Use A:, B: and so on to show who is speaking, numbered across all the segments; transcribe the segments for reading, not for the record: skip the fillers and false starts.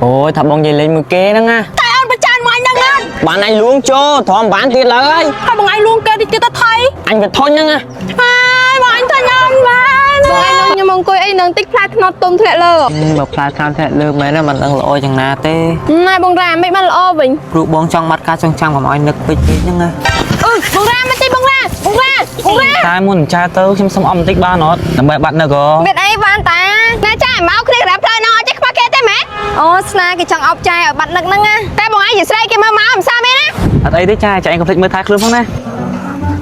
A: អូយថាបងនិយាយលេងមួយគេហ្នឹងណា
B: តែអូនប្រចានមកអញហ្នឹងណា
A: បានអញលួងចូលទ្រាំបានទៀតឡើយ
B: ហើយបងឯងលួងគេតិចទៀតទៅថៃ
A: អញវាធុញហ្នឹងណា
B: ហើយបងអញថាញ៉ាំបាន
C: បងឯងនឹងខ្ញុំអង្គុយអីនឹងតិចផ្លែថ្នោតទុំធ្លាក់លើ
D: បើផ្លែថ្នាំធ្លាក់លើមែនណាមិនដឹងល្អយ៉ាងណាទេ
C: ណែបងរ៉ាមិនបានល្អវិញ
D: ព្រោះបងចង់បាត់ការចងចាំកុំឲ្យនឹកពេកពេកហ្នឹងណា
C: អឺបងរ៉ាមិនទេបងរ៉ាបងរ៉ាបងរ៉ា
A: តែមុនចាទៅខ្ញុំសុំអមបន្តិចបានអត់ដើម្បីបាត់នឹកហ៎
C: មានអីបានតាណែចាមកគ្នាក្រាបផ្លូវណោះអត់ចេះខ្វះគេទេម៉ែអូស្នាគេចង់អបចែឲ្យបាត់នឹកហ្នឹងណាតែបងឯងជាស្រីគេមើលមកមិនសមទេណា
D: អត់អីទេចាចាឯងកុំភ្លេចមើលថែខ្លួនផងណា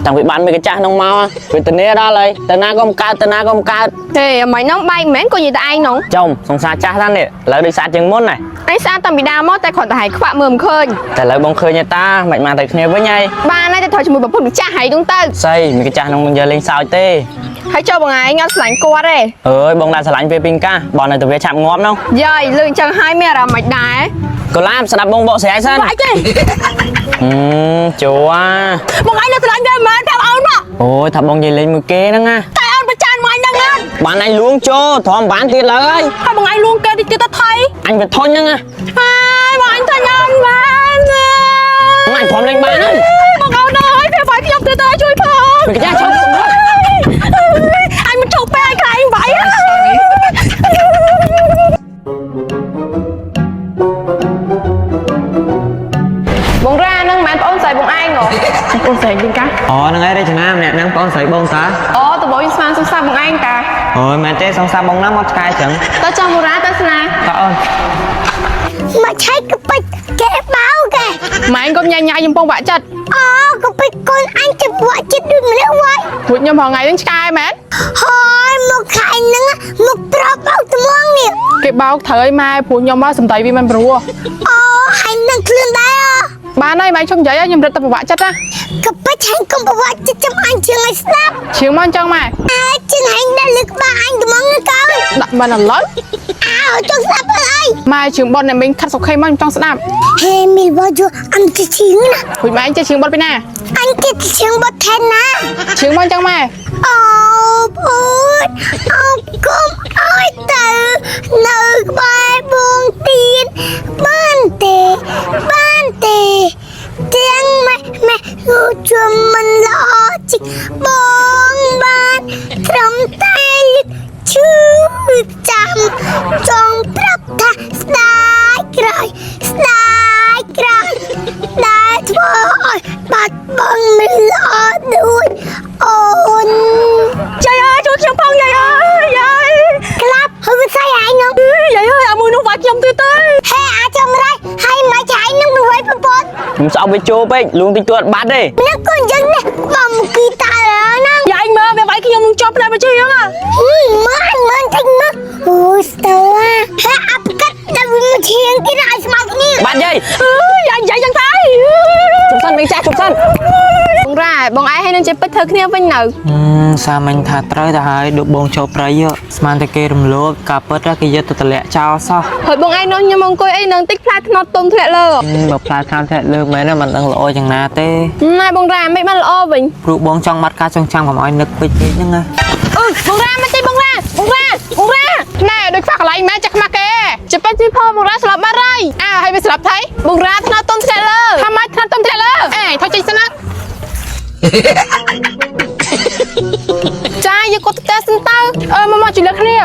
A: តាំងពីបានមួយកញ្ចាស់ហ្នឹងមកវេទនាដល់ហើយទៅណាក៏មិនកើតទៅណាក៏មិនកើត
C: ទេអមិនហ្នឹងបែកមិនមែនក៏និយាយតែឯងហ្នឹង
A: ចំសង្សារចាស់តានេះឥឡូវដូចស្អាតជាងមុនណា
C: ឯងស្អាតតាំងពីដើមមកតែគ្រាន់តែហែកខ្វាក់មើលមិនឃើញ
A: តែឥឡូវបងឃើញទេតាមិនបានទៅគ្នាវិញហើយ
C: បានហើយតែត្រូវជាមួយប្រពន្ធម្ចាស់ហើយហ្នឹងទៅ
A: ស្អីមួយកញ្ចាស់ហ្នឹងមិនយកលេងសើចទេ
C: ហើយចូលបងឯងអត់ស្រឡាញ់គាត់ទេ
A: អើយបងដាក់ស្រឡាញ់ពេលពីងកាបងនៅតែវាឆាប់ងាប់នោះ
C: យាយលឺអញ្ចឹងហើយមានអារម្មណ៍មិនដែរ
A: កូឡាបស្ដាប់បងបកស្រាយសិន
B: បាច់ទេ
A: ហឹមជួអា
B: បងឯងនៅស្រឡាញ់វាមិនមែនប្រាប់អូនមក
A: អូយថាបងនិយាយលេងមួយគេហ្នឹងណា
B: តែអូនប្រចានមកអញហ្នឹងណា
A: បានអញលួងចូលទ្រាំបានទៀតឡើយ
B: ហើយបងឯងលួងគេតិចទៀតទៅថៃ
A: អញវាធុញហ្នឹងណា
B: ហើយបងអញថាញ៉ាំបានណា
A: អញទ្រាំលេងបានហើយ
B: បងអូនអើយប្រាប់ឲ្យខ្ញុំទៀតទៅជួយផង
A: មួយកញ្ចាស់ឈប់សម្រាប់
B: អញមិនចូលពេកខ្លាញ់បាយហើយ
C: បងរ៉ាហ្នឹងមិនមែនប្អូនស្រីបងឯងហ៎
B: អូនស្រីវិញកា
D: អូហ្នឹងហើយរចនាម្នាក់ហ្នឹងបងស្រីបងតា
C: អូតបងខ្ញុំស្មានសុំសាបងឯងតា
D: អូយមែនទេសង្សារបងណាមកឆ្កែចឹង
C: តើចង់បងរ៉ាទៅស្នា
D: តើអូន
E: មកឆៃកពិចគេបោគេ
C: ម៉ែងកុំញ៉ាញ៉ាខ្ញុំពងបាក់ចិត្ត
E: អូកពិចកូនអញទៅបាក់ចិត្តដូចមនុស្សវ៉ៃ
C: រួចខ្ញុំរងថ្ងៃហ្នឹងឆ្កែមែន
E: ហើយមកខែហ្នឹងមកប្របបោកត្មងនេះ
C: គេបោកត្រូវឲ្យម៉ែព្រោះខ្ញុំមកសំដីវាមិនព្រោះ
E: អូហើយនឹងខ្លួនដែរ
C: បានហើយម៉ែឈប់និយាយខ្ញុំរត់ទៅពិបាកចិត្តណា
E: កពិចហើយកុំប្រវត្តិចិត្តចាំអញជាងឲ្យស្ដាប់
C: ឈៀងមកអញ្ចឹងម៉ែ
E: អើជាងហើយដាក់លើក្បាលអញត្មងកូន
C: ដាក់មិនឥឡូវ
E: អើចង់ស្ដាប់អី
C: ម៉ែឈៀងបត់អ្នកមីងខាត់សុខេមកខ្ញុំចង់ស្ដាប់
E: ហេមីវ៉ាជអញទៅជាងណា
C: រួចម៉ែចេះឈៀងបត់ពីណា
E: អញទៅជាងបត់ថែណា
C: ឈៀងមកអញ្ចឹងម៉ែ
E: អូអូនអូគុំអើយទៅនៅក្បែរបងទៀនបានទេបានទេទាំងម៉ែម៉ែគូជុំមិនល្អជីកបងបានត្រឹមតែលឹកឈឺចាំចង់ប្រាប់ថាស្ដាយក្រោយស្ដាយក្រោយដែលធ្វើឲ្យបាត់បង់មិនល្អដូចអូន
B: យាយអើយជួយខ្ញុំផងយាយអើយយាយ
E: ក្លាប់ហើយវាស្អីឯងហ្នឹង
B: យាយអើយអាមួយនោះវាយខ្ញុំទៀតទៅ
E: ហេអាចមរៃហើយមកចៃនឹងមិនໄວប្រពន្ធ
A: ខ្ញុំស្អប់វាចូលពេកលួងតិចតួចបាត់ទេ
E: នឹកក៏អញ្ចឹងដែរបងគីតាហ្នឹង
B: យាយមើលវាវាយខ្ញុំនឹងជាប់ផ្នែកមកជាងហ่ะ
E: មើលមើលតិចមើលអូស្ទើហេអាប់កាត់ដល់វាមកឈៀងគេឲ្យស្មៅគ្នា
A: បាត់យាយ
B: អើយយាយយាយយ៉ាងទៅ
A: ជប់សិនមីងចាស់ជប់សិន
C: បងរ៉ាបងឯងហើយនឹងចេះពេចធ្វើគ្នាវិញនៅ
D: សាមញ្ញថាត្រូវទៅហើយដូចបងចូលព្រៃស្មានតែគេរំលោភការពិតគេយកទៅតម្លាក់ចោលសោះ
C: ហើយបងឯងនោះខ្ញុំអង្គុយអីនឹងតិចផ្លែថ្នោតទុំធ្លាក់លើ
D: បើផ្លែថ្នាំធ្លាក់លើមែនណាមិនដឹងល្អយ៉ាងណាទេ
C: ណែបងរ៉ាមិនបានល្អវិញ
D: ព្រោះបងចង់បាត់ការចងចាំកុំឲ្យនឹកពេកពេកហ្នឹងណា
C: អឺបងរ៉ាមិនទេបងរ៉ាបងរ៉ាបងរ៉ាណែដូចខ្វះកន្លែងម៉ែចេះខ្មាស់គេចេះពេចជីផងបងរ៉ាស្លាប់បាត់ហើយអើហើយវាស្លាប់ថៃបងរ៉ាថ្នោតទុំធ្លាក់លើថាម៉េចថ្នោតទុំធ្លាក់លើអេថយចេញសិនណាចាយកគាត់ទៅសិនទៅអើមកមកជួយលើកគ្នា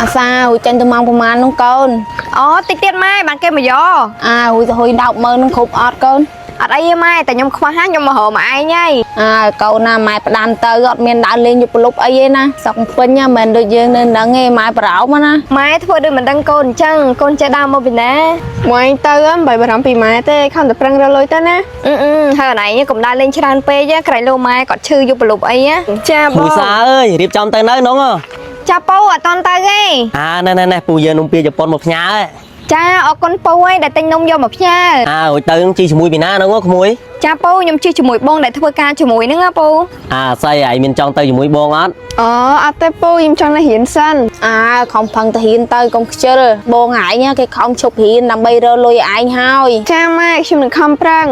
F: អាសារួចចេញទៅម៉ោងប្រហែលនោះកូន
C: អូតិចទៀតម៉ែបានគេមកយក
F: អារួចទៅហុយដោកមើលនឹងគ្រប់អត់កូន
C: អត់អីទេម៉ែតែខ្ញុំខ្វះហាខ្ញុំមករកមកឯងហើយ
F: អាកូនណាម៉ែផ្ដាំទៅអត់មានដើរលេងយប់ប្រលប់អីទេណាស្រុកពេញណាមិនមែនដូចយើងនៅហ្នឹងទេម៉ែប្រោមណា
C: ម៉ែធ្វើដូចមិនដឹងកូនអញ្ចឹងកូនចេះដើរមកពីណាមកឯងទៅមិនបីបារម្ភពីម៉ែទេខំតែប្រឹងរកលុយទៅណាអឺអឺហើយអនឯងកុំដើរលេងច្រើនពេកក្រែងលោម៉ែគាត់ឈឺយប់ប្រលប់អីណាចាប
G: ពូ
C: ង
G: សាអើយរៀបចំទៅនៅនង
C: ចាពៅអត់តន់ទៅទេ
G: អាណែណែណែពូយើងនំពៀជប៉ុនមកផ្ញើឯង
F: ចាអរគុណពូហើយដែលទិញនំយកមកផ្ញើ
G: អើរួចទៅនឹងជីជាមួយពីណាហ្នឹងហ៎ក្មួយ
F: ចាពូខ្ញុំជិះជាមួយបងដែលធ្វើការជាមួយហ្នឹងណាពូ
G: អាស័យឯងមានចង់ទៅជាមួយបងអត់
H: អូអត់ទេពូខ្ញុំចង់នៅរៀនសិន
F: អើខំផឹងទៅរៀនទៅកុំខ្ជិលបងឯងគេខំឈប់រៀនដើម្បីរកលុយឯងហើយ
H: ចាម៉ែខ្ញុំនឹងខំប្រឹង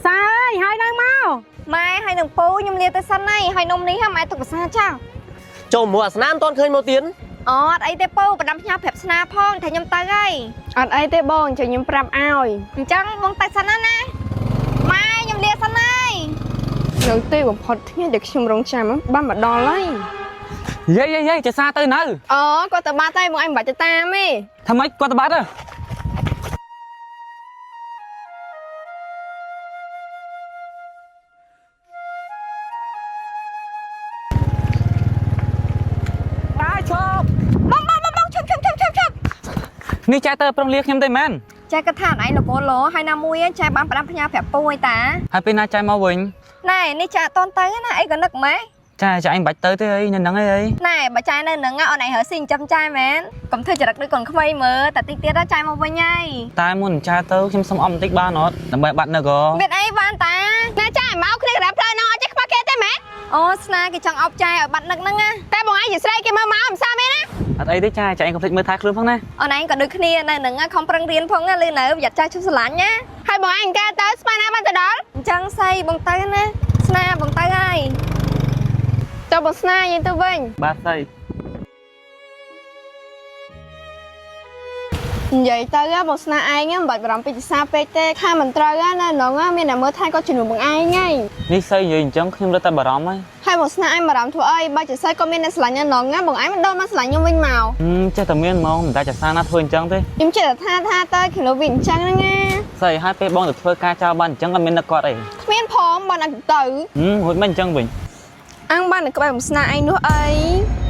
B: សើយហើយឡើងមក
F: ម៉ែហើយនឹងពូខ្ញុំលាទៅសិនហើយហើយនំនេះហ่ะម៉ែទុកភាសាចោល
G: ចូលមកអាស្នាមមិនទាន់ឃើញមកទៀត
F: អត់អីទេពូបណ្ដាំផ្ញើប្រាប់ស្នាផងថាខ្ញុំទៅហើយ
H: អត់អីទេបងចាំខ្ញុំប្រាប់ឲ្យ
F: អញ្ចឹងបងទៅសិនណាណាម៉ែខ្ញុំលាសិនហើយ
H: នៅទីបំផុតថ្ងៃដែលខ្ញុំរងចាំបានមកដល់ហើយ
D: យាយយាយយាយចាសាទៅនៅ
H: អូគាត់ទៅបាត់ហើយបងឯងមិនបាច់ទៅតាមទេ
D: ថាម៉េចគាត់ទៅបាត់ហ៎តាឈប់
F: បងបងបងបងឈប់ឈប់ឈប់ឈប់ឈប់
D: នេះចែទៅប្រុងលាខ្ញុំទេមែន
F: ចែគាត់ថាឯងលកលោហើយណាមួយចែបានផ្ដាំផ្ញើប្រាប់ពូឲ្យតា
D: ហើយពេលណាចែមកវិញ
F: ណែនេះចែអត់តន់ទៅណាអីក៏នឹកម៉េះ
D: ចែចែឯងមិនបាច់ទៅទេអីនៅហ្នឹងអីអី
F: ណែបើចែនៅហ្នឹងអូនឯងរើស៊ីចិញ្ចឹមចែមែនកុំធ្វើចរិតដូចកូនក្មេងមើលតែតិចទៀតចែមកវិញហើយ
D: តែមុននឹងចែទៅខ្ញុំសុំអមបន្តិចបានអត់ដើម្បីបាត់នៅក៏
F: មានអីបានតា
C: ណែចាមកគ្នាក្រាបផ្លូវហ្នឹងអត់ចេះខ្វះគេទេមែន
F: អូស្នាគេចង់អបចែឲ្យបាត់នឹកហ្នឹងណា
C: តែបងឯងជាស្រីគេមើលមកមិនសមទេណា
D: អត់អីទេចែចែឯងកុំភ្លេចមើលថែខ្លួនផងណា
F: អូនឯងក៏ដូចគ្នានៅហ្នឹងខំប្រឹងរៀនផងណាលឺនៅប្រយ័ត្នចាស់ឈប់ស្រឡាញ់ណា
C: ហើយបងឯងការទៅស្មានណាបានទៅដល់
F: អញ្ចឹងសីបងទៅណាស្នាបងទៅហើយ
H: ទៅបងស្នាយើងទៅវិញ
D: បាទស្អី
H: និយាយទៅបងស្នាឯងមិនបាច់បារម្ភពីភាសាពេកទេខាមិនត្រូវណានៅហ្នឹងមានអ្នកមើលថែគាត់ជំនួសបងឯងហើយ
D: នេះស្អីនិយាយអញ្ចឹងខ្ញុំរត់តែបារម្ភហើយ
H: ហើយបងស្នាឯងបារម្ភធ្វើអីបើជាស្អីក៏មានអ្នកស្រឡាញ់នៅហ្នឹងបងឯងមិនដល់មកស្រឡាញ់ខ្ញុំវិញមក
D: ហឹមចេះតែមានហ្មងមិនតែចាសាណាធ្វើអញ្ចឹងទេ
H: ខ្ញុំចេះតែថាថាទៅគីឡូវាអញ្ចឹងហ្នឹងណា
D: ស្អីហើយពេលបងទៅធ្វើការចោលបានអញ្ចឹងអត់មាននឹកគាត់អី
H: គ្មានផងបងអត់ទៅ
D: ហឹមរួចមិនអញ្ចឹងវិញ
H: អាំងបាននៅក្បែរបងស្នាឯងនោះអី